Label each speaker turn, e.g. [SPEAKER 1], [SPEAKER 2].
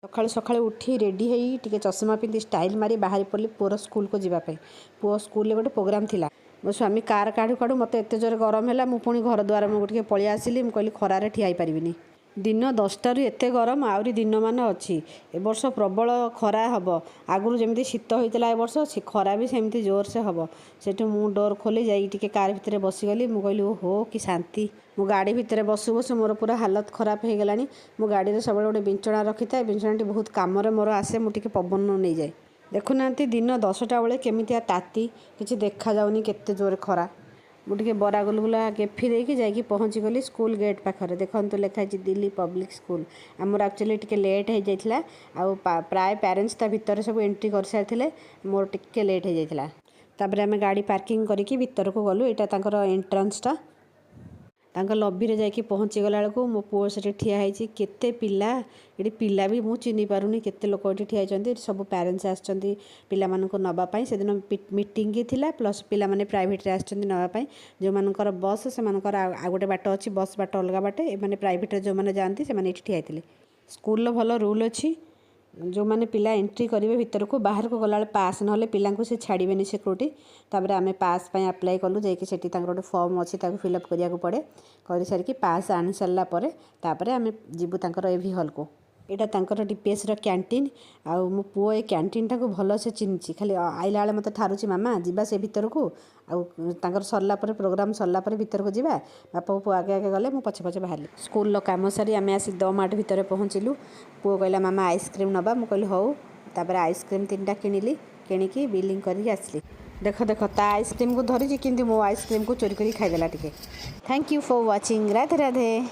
[SPEAKER 1] ସକାଳୁ ସକାଳୁ ଉଠି ରେଡ଼ି ହେଇ ଟିକେ ଚଷମା ପିନ୍ଧି ଷ୍ଟାଇଲ୍ ମାରି ବାହାରି ପଡ଼ିଲି ପୁଅର ସ୍କୁଲକୁ ଯିବା ପାଇଁ। ପୁଅ ସ୍କୁଲରେ ଗୋଟେ ପ୍ରୋଗ୍ରାମ୍ ଥିଲା। ମୋ ସ୍ୱାମୀ କାର୍ କାଢ଼ୁ କାଢ଼ୁ ମୋତେ ଏତେ ଜୋରେ ଗରମ ହେଲା, ମୁଁ ପୁଣି ଘର ଦୁଆର ମୁହଁକୁ ଟିକେ ପଳେଇ ଆସିଲି। ମୁଁ କହିଲି, ଖରାରେ ଠିଆ ହେଇପାରିବିନି। ଦିନ 10ଟାରୁ ଏତେ ଗରମ, ଆହୁରି ଦିନମାନ ଅଛି। ଏ ବର୍ଷ ପ୍ରବଳ ଖରା ହେବ। ଆଗରୁ ଯେମିତି ଶୀତ ହୋଇଥିଲା, ଏ ବର୍ଷ ଖରା ବି ସେମିତି ଜୋରସେ ହେବ। ସେଠୁ ମୁଁ ଡୋର୍ ଖୋଲି ଯାଇକି ଟିକେ କାର୍ ଭିତରେ ବସିଗଲି। ମୁଁ କହିଲି, ଓହୋ, କି ଶାନ୍ତି! ମୁଁ ଗାଡ଼ି ଭିତରେ ବସୁ ବସୁ ମୋର ପୁରା ହାଲତ ଖରାପ ହେଇଗଲାଣି। ମୁଁ ଗାଡ଼ିରେ ସବୁବେଳେ ଗୋଟେ ବିଞ୍ଚଣା ରଖିଥାଏ। ବିଞ୍ଚଣାଟି ବହୁତ କାମରେ ମୋର ଆସେ। ମୁଁ ଟିକେ ପବନ ନେଇଯାଏ। ଦେଖୁନାହାନ୍ତି, ଦିନ 10ଟା ବେଳେ କେମିତିଆ ତାତି, କିଛି ଦେଖାଯାଉନି, କେତେ ଜୋରେ ଖରା। ମୁଁ ଟିକେ ବରା ଗୁଲଗୁଲା ଗେଫି ଦେଇକି ଯାଇକି ପହଞ୍ଚିଗଲି ସ୍କୁଲ ଗେଟ୍ ପାଖରେ। ଦେଖନ୍ତୁ, ଲେଖା ହେଇଛି ଦିଲ୍ଲୀ ପବ୍ଲିକ୍ ସ୍କୁଲ। ଆମର ଆକ୍ଚୁଆଲି ଟିକେ ଲେଟ୍ ହେଇଯାଇଥିଲା ଆଉ ପ୍ରାୟ ପ୍ୟାରେଣ୍ଟସ୍ ତା ଭିତରେ ସବୁ ଏଣ୍ଟ୍ରି କରିସାରିଥିଲେ। ମୋର ଟିକେ ଲେଟ୍ ହେଇଯାଇଥିଲା। ତାପରେ ଆମେ ଗାଡ଼ି ପାର୍କିଂ କରିକି ଭିତରକୁ ଗଲୁ। ଏଇଟା ତାଙ୍କର ଏଣ୍ଟ୍ରାନ୍ସଟା। ତାଙ୍କ ଲବିରେ ଯାଇକି ପହଞ୍ଚିଗଲା ବେଳକୁ ମୋ ପୁଅ ସେଠି ଠିଆ ହେଇଛି। କେତେ ପିଲା ଏଠି, ପିଲା ବି ମୁଁ ଚିହ୍ନି ପାରୁନି। କେତେ ଲୋକ ଏଠି ଠିଆ ହେଇଛନ୍ତି। ଏଠି ସବୁ ପ୍ୟାରେଣ୍ଟସ୍ ଆସିଛନ୍ତି ପିଲାମାନଙ୍କୁ ନେବା ପାଇଁ। ସେଦିନ ମିଟିଂ ଥିଲା, ପ୍ଲସ୍ ପିଲାମାନେ ପ୍ରାଇଭେଟରେ ଆସିଛନ୍ତି ନେବା ପାଇଁ। ଯେଉଁମାନଙ୍କର ବସ୍, ସେମାନଙ୍କର ଆଉ ଗୋଟେ ବାଟ ଅଛି, ବସ୍ ବାଟ ଅଲଗା ବାଟେ। ଏମାନେ ପ୍ରାଇଭେଟରେ ଯେଉଁମାନେ ଯାଆନ୍ତି, ସେମାନେ ଏଠି ଠିଆ ହେଇଥିଲେ। ସ୍କୁଲର ଭଲ ରୁଲ୍ ଅଛି। ଯେଉଁମାନେ ପିଲା ଏଣ୍ଟ୍ରି କରିବେ ଭିତରକୁ, ବାହାରକୁ ଗଲାବେଳେ ପାସ୍ ନହେଲେ ପିଲାଙ୍କୁ ସେ ଛାଡ଼ିବେନି ସିକ୍ୟୁରିଟି। ତାପରେ ଆମେ ପାସ୍ ପାଇଁ ଆପ୍ଲାଏ କଲୁ ଯାଇକି ସେଠି। ତାଙ୍କର ଗୋଟେ ଫର୍ମ ଅଛି, ତାକୁ ଫିଲ୍ଅପ୍ କରିବାକୁ ପଡ଼େ। କରିସାରିକି ପାସ୍ ଆଣି ସାରିଲା ପରେ ତାପରେ ଆମେ ଯିବୁ ତାଙ୍କର ଏଭି ହଲ୍କୁ। ଏଇଟା ତାଙ୍କର ଡିପିଏସ୍ର କ୍ୟାଣ୍ଟିନ୍। ଆଉ ମୋ ପୁଅ ଏ କ୍ୟାଣ୍ଟିନ୍ଟାକୁ ଭଲସେ ଚିହ୍ନିଛି। ଖାଲି ଆଇଲା ବେଳେ ମୋତେ ଠାରୁଛି, ମାମା, ଯିବା ସେ ଭିତରକୁ। ଆଉ ତାଙ୍କର ସରିଲା ପରେ, ପ୍ରୋଗ୍ରାମ୍ ସରିଲା ପରେ ଭିତରକୁ ଯିବା। ବାପ ପୁଅ ଆଗେ ଆଗେ ଗଲେ, ମୁଁ ପଛେ ପଛେ ବାହାରିଲି। ସ୍କୁଲର କାମ ସାରି ଆମେ ଆସି ଦ ମାର୍ଟ ଭିତରେ ପହଞ୍ଚିଲୁ। ପୁଅ କହିଲା, ମାମା, ଆଇସ୍କ୍ରିମ୍ ନେବା। ମୁଁ କହିଲି, ହଉ। ତାପରେ ଆଇସ୍କ୍ରିମ୍ ତିନିଟା କିଣିଲି। କିଣିକି ବିଲିଂ କରିକି ଆସିଲି। ଦେଖ ଦେଖ, ତା ଆଇସ୍କ୍ରିମ୍କୁ ଧରିଛି, କିନ୍ତୁ ମୋ ଆଇସ୍କ୍ରିମ୍କୁ ଚୋରି କରି ଖାଇଦେଲା ଟିକେ। Thank you for watching. Radhe Radhe.